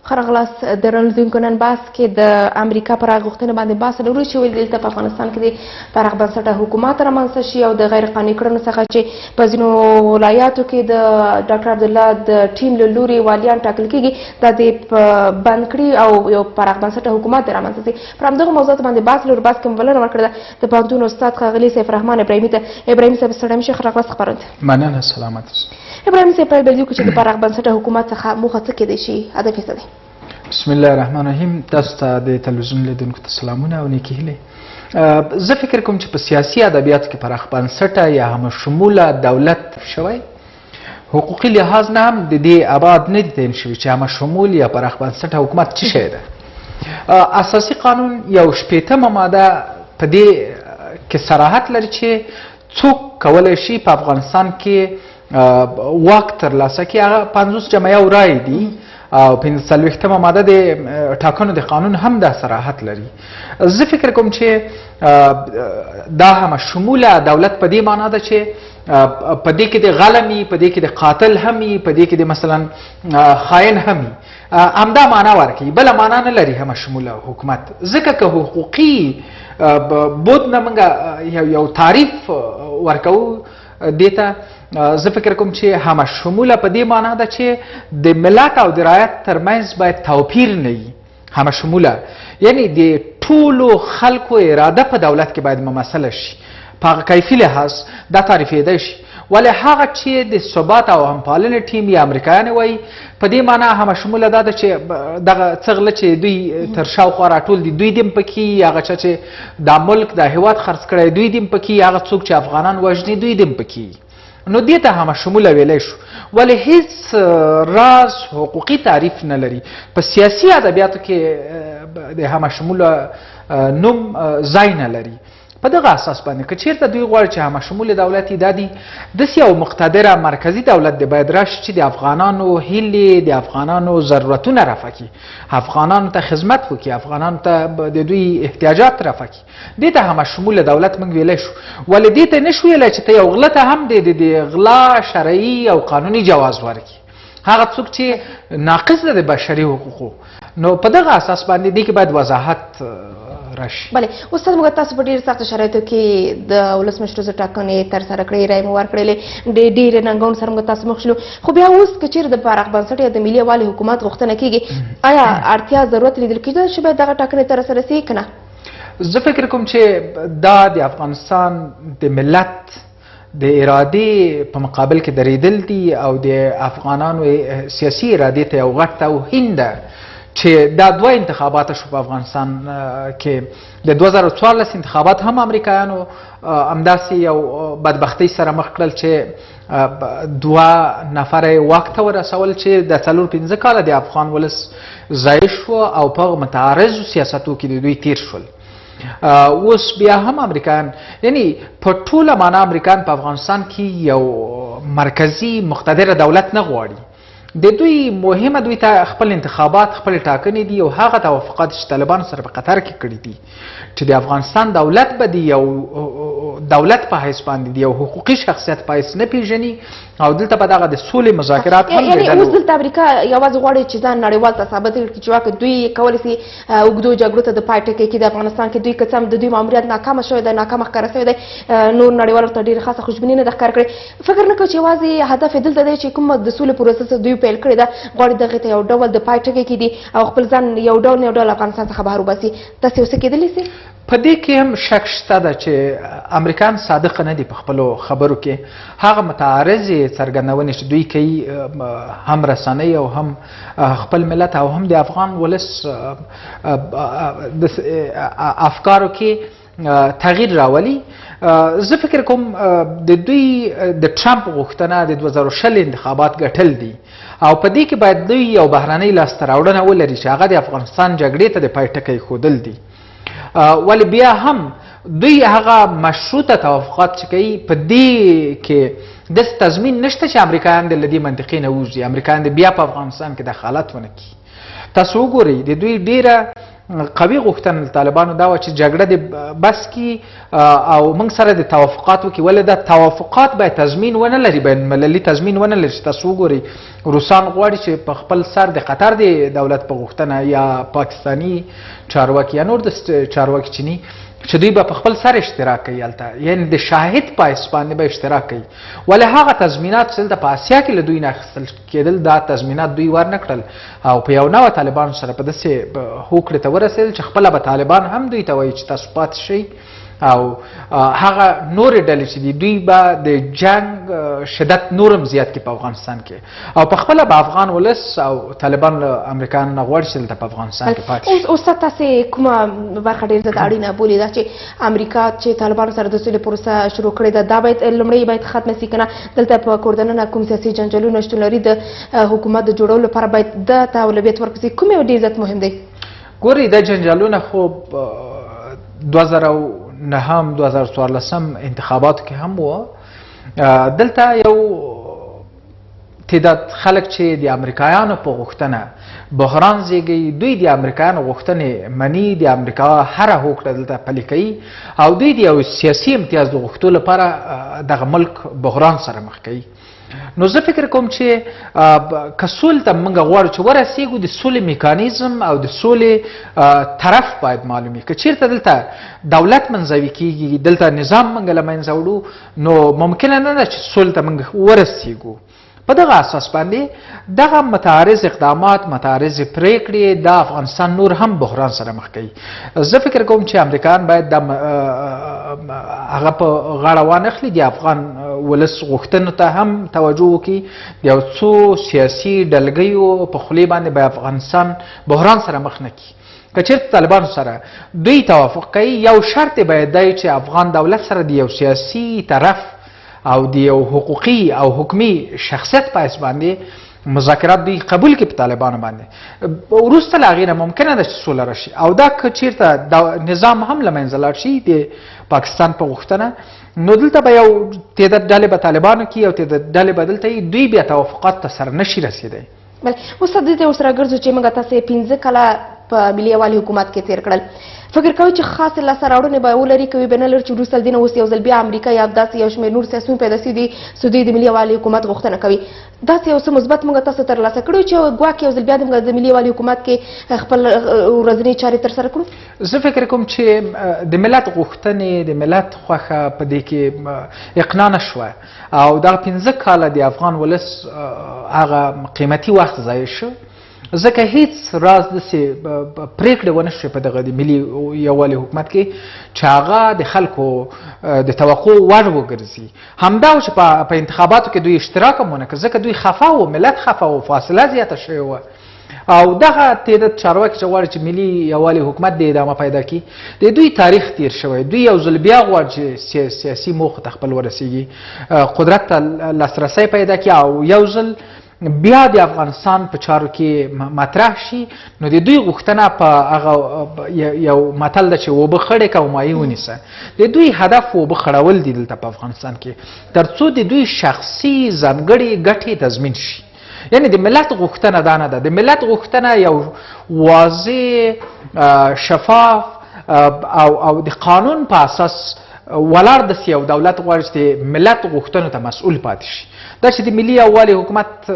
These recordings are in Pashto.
ښه راغلاست درنو لیدونکو. نن بحث کې د امریکا پر غوښتنې باندې بحث لرو چې ولې دلته په افغانستان کې د پراخ بنسټه حکومت رامنځته شي او د غیر قانوني کړنو څخه چې په ځینو ولایاتو کې د ډاکټر عبدالله د ټیم له لوري والیان ټاکل کېږي، دا دې بند کړي او یو پراخ بنسټه حکومت دې رامنځته شي. پر همدغو موضوعاتو باندې بحث لرو. بحث کې مو بلنه ورکړې ده د پوهنتون استاد ښاغلي سیف الرحمن ابراهیمي ته. ابراهیمي صاحب، ستړی مه شئ، ښه راغلاست خپرونې ته. مننه، سلامت اوسئ. ابراهیمي صاحب، پیل به دې وکړو چې د پراخ بنسټه حکومت څخه موخه څه کېدای شي، هدف یې څه دی؟ بسم الله الرحمن الرحیم. تاسو ته د تلویزیون لیدونکو ته سلامونه او نیکې هیلې. زه فکر کوم چې په سیاسي ادبیاتو کې پراخ بنسټه یا همه شموله دولت شوی، حقوقي لحاظ نه هم د دې ابعاد نه دي تعین شوي چې همه شمول یا پراخ بنسټه حکومت څه شی ده. اساسي قانون یو 60مه ماده په دې کې صراحت لري چې څوک کولی شي په افغانستان کې واک ترلاسه کړي، هغه 50 + 1 رایې دي، او 45مه ماده د ټاکنو د قانون هم دا صراحت لري. زه فکر کوم چې دا همه شموله دولت په دې معنا ده چې په دې کې د غل هم وي، په دې کې د قاتل هم وي، په دې کې د مثلا خاین هم وي. همدا معنا ورکوي، بله معنا نه لري همه شموله حکومت. ځکه که حقوقي بود نه موږ یو تعریف ورکوو دې ته، زه فکر کوم چې همه شموله په دې معنا ده چې د ملت او د رعیت ترمنځ باید توپیر نه وي. همه شموله یعنی د ټولو خلکو اراده په دولت کې باید ممثله شي، په هغه کیفي لحاظ دا تعریفېدای شي. ولی هغه چې د ثبات او همپالنې ټیم یا امریکایان وایي، په دې معنا همه شموله دا ده چې دغه څه غله چې دوی تر شاوخوا راټول دي، دوی دې هم پکې، هغه چا چې دا ملک دا هیواد خرڅ کړی دوی دې هم پکې، هغه څوک چې افغانان وژني دوی دې هم پکې، نو دې ته همه شموله ویلی شو. ولی هیڅ راز حقوقي تعریف نه لري. په سیاسي ادبیاتو کې د همه شموله نوم ځای نه لري. په دغه اساس باندې که چیرته دوی غواړي چې همه شمول دولت دا دی، داسې یو مقتدره مرکزي دولت دی باید راشي چې د افغانانو هیلې، د افغانانو ضرورتونه رفع کړي، افغانانو ته خدمت وکړي، افغانانو ته د دوی احتیاجات رفع کړي. دې ته همه شمول دولت موږ ویلی شو. ولې دې ته نشو ویلی چې ته یو غله ته هم د غلا شرعي او قانوني جواز ورکړي، هغه څوک چې ناقص ده د بشري حقوقو. نو په دغه اساس باندې دې کې باید وضاحت راشي. بله استاد، موږ تاسو په ډېر سختو شرایطو کې د ولسمشریزو ټاکنې ترسره کړې، رایې مو ورکړلې، ډېر ننګونو سره موږ تاسو مخ شلو. خو بیا اوس که چېرې د پراخ بنسټ یا د ملي یووالي حکومت غوښتنه کېږي، آیا اړتیا ضرورت لیدل کېږي چې باید دغه ټاکنې ترسره شي که نه؟ زه فکر کوم چې دا د افغانستان د ملت د ارادې په مقابل کې درېدل دي او د افغانانو سیاسي ارادې ته یو غټ توهین ده چې دا دوه انتخابات شو په افغانستان کې. د 2014 انتخابات هم امریکایانو همداسې یو بدبختۍ سره مخ کړل چې دوه نفره یې واک ته ورسول چې د 4-5 کاله د افغان ولس ضایع شو او په هغو متعارضو سیاستو کې د دوی تیر شول. اوس بیا هم امریکایان، یعنی په ټوله معنا امریکایان په افغانستان کې یو مرکزي مقتدره دولت نه غواړي. د دوی مهمه دوی ته خپل انتخابات، خپل ټاکنې دي او هغه توافقات چې طالبانو سره په قطر کې کړي دي چې د افغانستان دولت به د یو دولت په حیث باندې د یو حقوقي شخصیت په حیث نه پیژني او دلته به دغه د سولې مذاکرات هم یعنی اوس دلته امریکا یوازې غواړي چې ځان نړیوال ته ثابت کړي چې واک دوی کولی شي اوږدو جګړو ته د پای ټکی کړي د افغانستان کې. دوی که څه هم د دوی ماموریت ناکامه شوی دی، ناکامه ښکاره شوی دی، نور نړیوال ورته ډېره خاصه خوشبیني نه ده ښکاره کړې، فکر نه کوي چې یوازې هدف یې دلته دی چې کوم د سولې پروسه څه دوی پیل کړې ده، غواړي دغې ته یو ډول د پای ټکی کړي او خپل ځان یو ډول نه یو ډول افغانستان څخه بهر وباسي. داسې یو څه کېدلی شي؟ په دې کې هم شک شته ده چې امریکان صادق نه دي په خپلو خبرو کې. هغه متعارضې څرګندونې چې دوی کوي، هم رسنۍ او هم خپل ملت او هم د افغان ولس د افکارو کې تغییر راولي. زه فکر کوم د دوی د ټرمپ غوښتنه د 2020 انتخابات ګټل دي او په دې کې باید دوی یو بهرنۍ لاسته راوړنه ولري چې هغه د افغانستان جګړې ته د پای ټکی ښودل دي. ولې بیا هم دوی هغه مشروطه توافقات چې کوي، په دې کې داسې تضمین نشته چې امریکایان دې له دې منطقې نه ووځي، امریکایان دې بیا په افغانستان کې دخالت ونه کړي. تاسو وګورئ، د دوی ډیره قوي غوښتنه له طالبانو دا وه چې جګړه دې بس کړي او موږ سره د توافقات وکړي، ولې دا توافقات باید تضمین ونه لري، بین المللي تضمین ونه لري. چې تاسو وګورئ روسان غواړي چې په خپل سر د قطر د دولت په غوښتنه یا پاکستاني چارواکي یا نور د چارواکي چیني چې دوی به په خپل سر اشتراک کوي هلته، یعنې د شاهد په حیث باندې به اشتراک کوي، ولې هغه تضمینات چې دلته په اسیا کې له دوی نه اخیستل کېدل دا تضمینات دوی ورنه کړل او په یو نوع طالبانو سره په داسې هوکړې ته ورسېدل چې خپله به طالبان هم دوی ته وایي چې تاسو پاتې شئ او هغه نورې ډلې چې دي دوی به د جنګ شدت نورم زیات کړي په افغانستان کې او په خپله به افغان ولس او طالبان له امریکایانو نه غواړي چې دلته په افغانستان کې پاتې شي. استاد تاسې کومه برخه ډېر زیاته اړینه بولي؟ دا چې امریکا چې طالبانو سره د سولې پروسه شروع کړې ده دا باید لومړی باید ختمه سي که نه دلته په کوردننه کوم سیاسي جنجالونه شتون لري د حکومت د جوړولو لپاره باید ده ته اولویت ورکړل سي، کوم یو ډېر زیات مهم دی؟ ګورئ دا جنجالونه خو 2009 2014 انتخاباتو کې هم و. دلته یو تعداد خلک چې د امریکایانو په غوښتنه بحران زیږوي، دوی د امریکایانو غوښتنې مني، د امریکا هره هوکړه دلته پلي کوي او دوی د یو سیاسي امتیاز د غوښتو لپاره دغه ملک بحران سره مخ کوي. نو زه فکر کوم چې که سولې ته موږ غواړو چې ورسېږو د سولې میکانیزم او د سولې طرف باید معلوم وي. که چیرته دلته دولت منزوي کیږي، دلته نظام موږ له منځه وړو، نو ممکنه نه ده چې سولې ته موږ ورسېږو. په دغه اساس باندې دغه متعارض اقدامات، متعارض پرېکړې دا افغانستان نور هم بحران سره مخ کوي. زه فکر کوم چې امریکایان باید دا هغه په غاړه وانخلي، د افغان ولس غوښتنو ته هم توجه وکړي، د یو څو سیاسي ډلګیو په خولې باندې به افغانستان بحران سره مخ نه کړي. که چېرته طالبانو سره دوی توافق کوي، یو شرط یې باید دی چې افغان دولت سره د یو سیاسي طرف او د یو حقوقي او حکمي شخصیت په حیث باندې مذاکرات دوی قبول کړي په طالبانو باندې. وروسته له هغې نه ممکنه ده چې سوله راشي. او دا که چېرته نظام هم له منځه لاړ شي د پاکستان په غوښتنه، نو دلته به یو تعداد ډلې به طالبانو کې، یو تعداد ډلې به دلته وي، دوی بیا توافقات ته سره نه شي رسېدی. بله استاد دې ته ورسره ګرځو چې موږ تاسې 5 کاله په ملي یووالي حکومت کې تېر کړل، فکر کوئ چې خاصې لاسته راوړنې به ولري که وي به نه لري چې وروسته له دې نه اوس یو ځل بیا امریکا یا داسې یو شمېر نور سیاسیون پیدا سوي دي چې دوی د ملي یووالي حکومت غوښتنه کوي، داسې یو څه مثبت موږ تاسو ترلاسه کړو چې ګواکې یو ځل بیا موږ د ملي یووالي حکومت کې خپل ورځنۍ چارې ترسره کړو؟ زه فکر کوم چې د ملت غوښتنې، د ملت خوښه په دې کې اقناع نه شوه او دغه 5 کاله د افغان ولس هغه قیمتي وخت ضایع شو، ځکه هیڅ راز داسې پرېکړې ونه شوې په دغه د ملي یووالي حکومت کې چې هغه د خلکو د توقع وړ وګرځي. همدا و چې په انتخاباتو کې دوی اشتراک هم ونه کړ، ځکه دوی خفه وو، ملت خفه و، فاصله زیاته شوې وه. او دغه تعداد چارواکي چې غواړي چې ملي یووالي حکومت دې ادامه پیدا کړي، د دوی تاریخ تیر شوی، دوی یو ځل بیا غواړي چې سیاسي موخو ته خپل ورسیږي، قدرت ته لاسرسی پیدا کړي او یو ځل بیا د افغانستان په چارو کې مطرح شي. نو د دوی غوښتنه په هغه یو متل ده چې اوبه خړې که او مایع ونیسه، د دوی هدف اوبه خړول دي دلته په افغانستان کې، ترڅو د دوی شخصي ځانګړې ګټې تضمین شي. یعنی د ملت غوښتنه دا نه ده، د ملت غوښتنه یو واضح، شفاف او د قانون په اساس ولاړ داسې یو دولت غواړي چې د ملت غوښتنو ته مسؤل پاتې شي. دا چې د ملي یووالي حکومت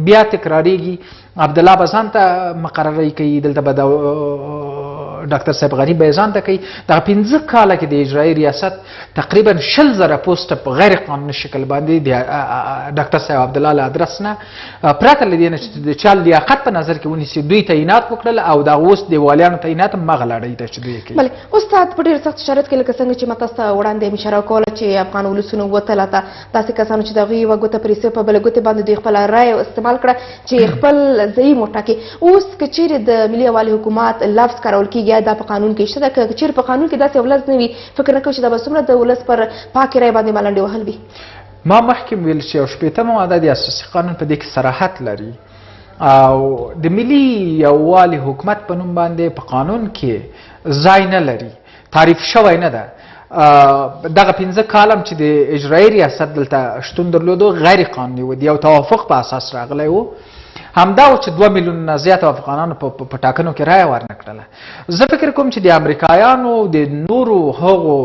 بیا تکراریږي، عبدالله به ځان ته مقررۍ کوي، دلته به ډاکتر صاحب غني به ځان ته کوي. دغه 5 کاله کې د اجرایي ریاست تقریبا 20,000 پوسټ په غیر قانوني شکل باندې د ډاکتر صاحب عبدالله له ادرس نه پرته له دې نه چې د چا لیاقت په نظر کې ونیسي دوی تعینات وکړل او دا اوس د والیانو تعینات هم هغه لړۍ ده چې دوی کوي. بله استاد په ډېر سخت شرایط کې لکه څنګه چې ما تاسو ته وړاندې اشاره کوله چې افغان ولسونو وتله ته داسې کسانو چې د هغوی یوه ګوته پرې سوې په بله ګوتې باندې دوی خپله رایه استعمال کړه چې خپل ځای وټاکي. اوس که چیرې د ملي یووالي حکومت لفظ کارول کېږي، دا په قانون کې شته ده؟ که چیرې په قانون کې داسې یو لفظ نه وي، فکر نه کوي چې دا به څومره د ولس پر پاکې رایې باندې ملنډې وهل وي؟ ما مخکې ویل چې یو 60مه ماده د اساسي قانون په دې کې صراحت لري او د ملي یووالي حکومت په نوم باندې په قانون کې ځای نه لري، تعریف شوی نه ده. دغه 5 کاله چې د اجرایي ریاست دلته شتون درلودو غیر قانوني و، د یو توافق په اساس راغلی و. همدا و چې 2 میلیون نه زیات افغانانو په ټاکنو کې رایه ورنه کړله. زه فکر کوم چې د امریکایانو د نورو هغو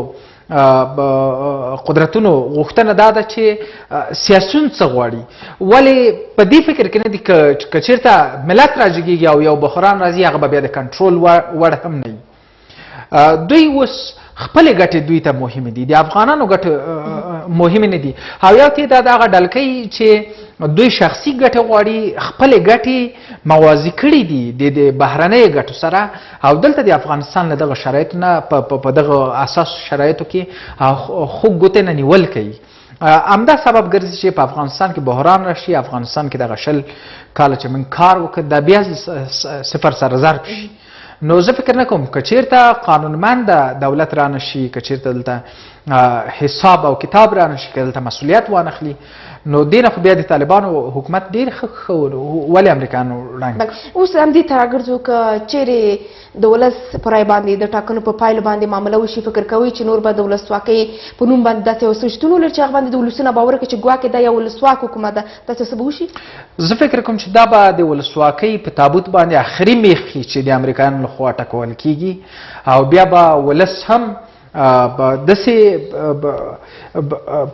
قدرتونو غوښتنه دا ده چې سیاسیون څه غواړي، ولې په دې فکر کې نه دي که چېرته ملت راجګېږي او یو بحران راځي هغه به بیا د کنټرول وړ هم نه وي. دوی اوس خپلې ګټې دوی ته مهمې دي، د افغانانو ګټې مهمې نه دي. او یو تعداد هغه ډلکۍ چې دوی شخصي ګټې غواړي، خپلې ګټې موازي کړي دي د بهرنیو ګټو سره، او دلته د افغانستان له دغه شرایطو نه په دغه اساس شرایطو کې خوږ ګوتې نه نیول کوي. همدا سبب ګرځي چې په افغانستان کې بحران راشي، افغانستان کې دغه 20 کاله چې موږ کار وکړ دا بیا صفر سره ضرب شي. نو زه فکر نه کوم که چیرته قانونمند دولت رانه شي، که چیرته دلته حساب او کتاب رانه شي، که دلته مسئولیت وانخلي، نو دې نه خو بیا د طالبانو حکومت ډېر ښه ښه ولې امریکایانو ړنګ. اوس همدې ته راګرځو، که چیرې د ولس په رای باندې د ټاکنو په پایلو باندې معامله وشي، فکر کوئ چې نور به د ولسواکۍ په نوم باندې داسې یو څه شتون ولري چې هغه باندې د ولسونه باور وکړي چې ګواکې دا یو ولسواک حکومت ده، داسې څه به وشي؟ زه فکر کوم چې دا به د ولسواکۍ په تابوت باندې اخري میخ وي چې د امریکایانو لخوا ټکول کیږي، او بیا به ولس هم داسې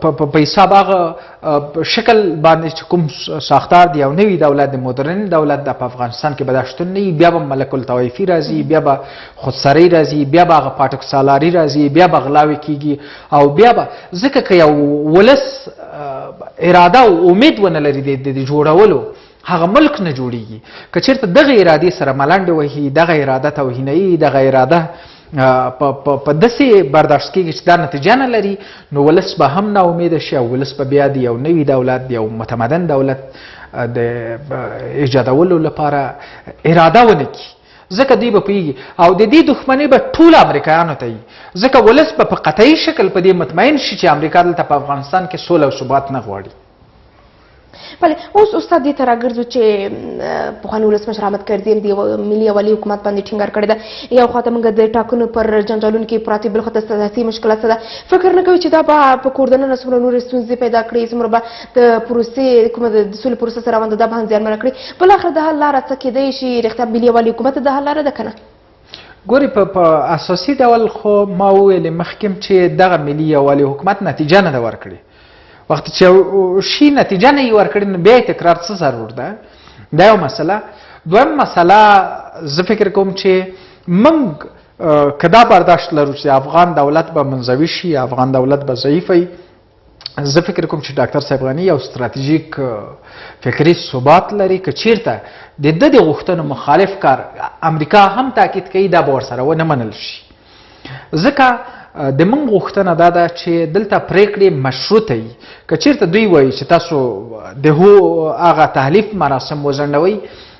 په حساب هغه شکل باندې چې کوم ساختار دی او نوی دولت، د مدرن دولت د په افغانستان کې به دا شتون نه وي. بیا به ملک الطوایفي راځي، بیا به خودسرۍ راځي، بیا به هغه پاټک سالاري راځي، بیا به غلاوې کیږي، او بیا به ځکه که یو ولس اراده او امید ونه لري د جوړولو، هغه ملک نه جوړیږي. که چېرته دغه ارادې سره ملنډې وهي، دغه اراده توهینوي، دغه اراده په داسې برداشت کېږي چې دا نتیجه نه لري، نو ولس به هم ناامیده شي، او ولس به بیا د یو نوي دولت، د یو متمدن دولت د ایجادولو لپاره اراده ونه کړي، ځکه دوی به پوهېږي. او د دې دښمنۍ به ټول امریکایانو ته وي، ځکه ولس به په قطعي شکل په دې مطمئن شي چې امریکا دلته په افغانستان کې سوله او ثبات نه غواړي. بله اوس استاد دې ته راګرځو چې پخواني ولسمشر حامد کرزي هم د یو ملي یووالي حکومت باندې ټینګار کړی ده. یو خوا ته موږ د ټاکنو پر جنجالونو کې پراته یو، بل خوا ته سیاسي مشکلات څه ده، فکر نه کوي چې دا به په کور دننه څومره نورې ستونزې پیدا کړي، څومره به د پروسې کومه د سولې پروسه سره روانه ده دا به هم زیانمنه کړي؟ بالاخره د حل لاره څه کېدای شي؟ رښتیا ملي یووالي حکومت د حل لاره ده که نه؟ ګوري په اساسي ډول خو ما وویلې مخکې چې دغه ملي یووالي حکومت نتیجه نه ده ورکړې. وخت چې شي نتیجه نه یې ورکړې، نو بیا یې تکرار څه ضرور ده؟ دا یو مسله. دویم مسله زه فکر کوم چې موږ که دا برداشت لرو چې افغان دولت به منزوي شي، افغان دولت به ضعیف وي، زه فکر کوم چې ډاکټر صاحب غني یو ستراتیژیک فکري ثبات لري. که چیرته د ده د غوښتنو مخالف کار امریکا هم تاکید کوي، دا به ورسره ونه منل شي، ځکه د موږ غوښتنه دا ده چې دلته پرېکړې مشروطه وي. که چیرته دوی وایي چې تاسو د هغه تحلیف مراسم وځنډوئ،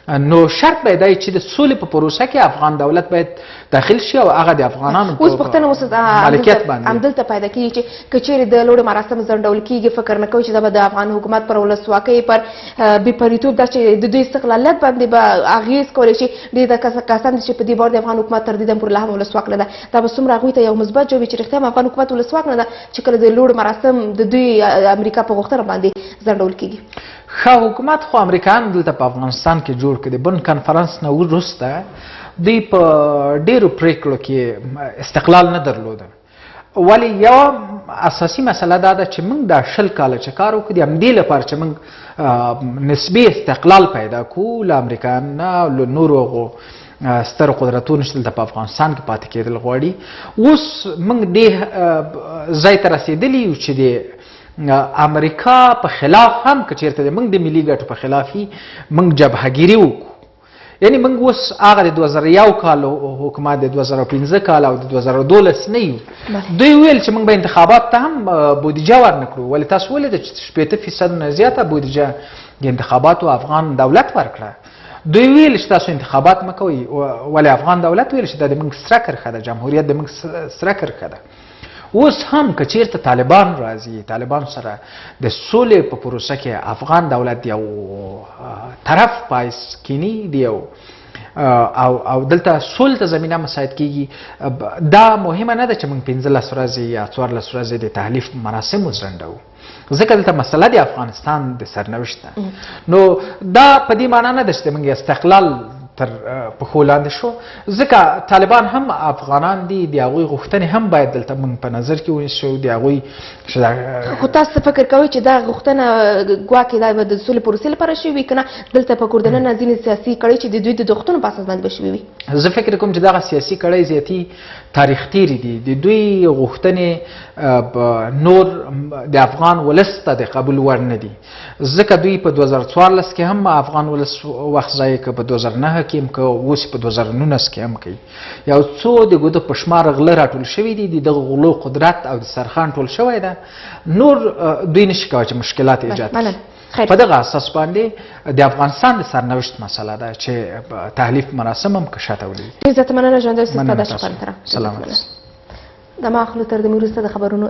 نو شرط به دا چې د سولې په پروسه کې افغان دولت باید داخل شي او هغه د افغانانو اوس پوښتنه اوس مالکیت باندې همدلته پیدا کیږي چې که چیرې د لوړو مراسم ځنډول کیږي، فکر نه کوي چې دا به د افغان حکومت پر ولسواکۍ، پر بې پریتوب، دا چې د دوی استقلالیت باندې به اغېز کولی شي؟ ډېر دا کسان دي چې په دې باور د افغان حکومت تر دې دم پورې لا هم ولسواک نه ده. دا به څومره هغوی ته یو مثبت جواب وي چې رښتیا هم افغان حکومت ولسواک نه ده، چې کله د لوړو مراسم د دوی امریکا په غوښتنه باندې ځنډول کیږي؟ ښه حکومت خو امریکایان دلته په افغانستان کې جوړ کړي. بن کنفرانس نه وروسته دوی په ډیرو پریکړو کې استقلال نه درلوده. ولی یو اساسي مسله دا ده چې موږ دا 20 کاله چې کار وکړو، د همدې لپاره چې موږ نسبي استقلال پیدا کړو له امریکا نه، له نورو هغو سترو قدرتونو چې دلته په افغانستان کې پاتې کېدل غواړي. اوس موږ دې ځای ته رسېدلي یو چې د امریکا په خلاف هم که چېرته د موږ د ملي ګټو په خلاف وي، موږ جبهګیري وکړو. یعنی موږ اوس هغه د 2001 کال حکومت، د 2005 کال او د 2012 نه یو. دوی ویل چې موږ به انتخابات ته هم بودیجه ورنکړو، ولې تاسو ولیده چې 60% نه زیاته بودیجه د انتخاباتو افغان دولت ورکړه. دوی ویل چې تاسو انتخابات مه کوئ، ولې افغان دولت ویل چې دا د موږ سره کرښه ده، جمهوریت د موږ سره کرښه ده. اوس هم که چیرته طالبان راځي، طالبان سره د سولې په پروسه کې افغان دولت یو طرف پایس کینی، د یو او او دلته سول ته زمينه مساعد کیږي. دا مهمه نه ده چې موږ 15 ورځې یا 14 ورځې د تحلیف مراسم وځنډو، ځکه دلته مسله د افغانستان د سرنوشت ده. نو دا په دې معنی نه ده چې موږ استقلال تر پښو لاندې شو، ځکه طالبان هم افغانان دي، د هغوی غوښتنې هم باید دلته موږ په نظر کې ونیسو. د هغوی خو تاسو فکر کوئ چې دا غوښتنه ګواکې دا به د سولې پروسې لپاره شوې وي، که نه دلته په کور دننه ځینې سیاسي کړۍ چې د دوی د غوښتنو په اساس باندې به شوې وي؟ زه فکر کوم چې دغه سیاسي کړۍ زیاتي تاریخ تېرې دي، د دوی غوښتنې نور د افغان ولس ته د قبول وړ نه دي، ځکه دوی په 2014 کې هم افغان ولس وخت ضایع کړ، په 2009 کې هم که اوس په 2019 کې هم کوي. یو څو د ګوتو په شمار غله راټول شوي دي، د دغه غلو قدرت او د سرخان ټول شوی ده، نور دوی نشي کولی چې مشکلات ایجاد کړي. په دغه اساس باندې د افغانستان د سرنوشت مسله ده چې تحلیف مراسم هم کښته ولېږي. ډېر زیاته مننه، ژوندی اوسئ. ستا د سلامت. د ما اخلو تر دې وروسته د خبرونو.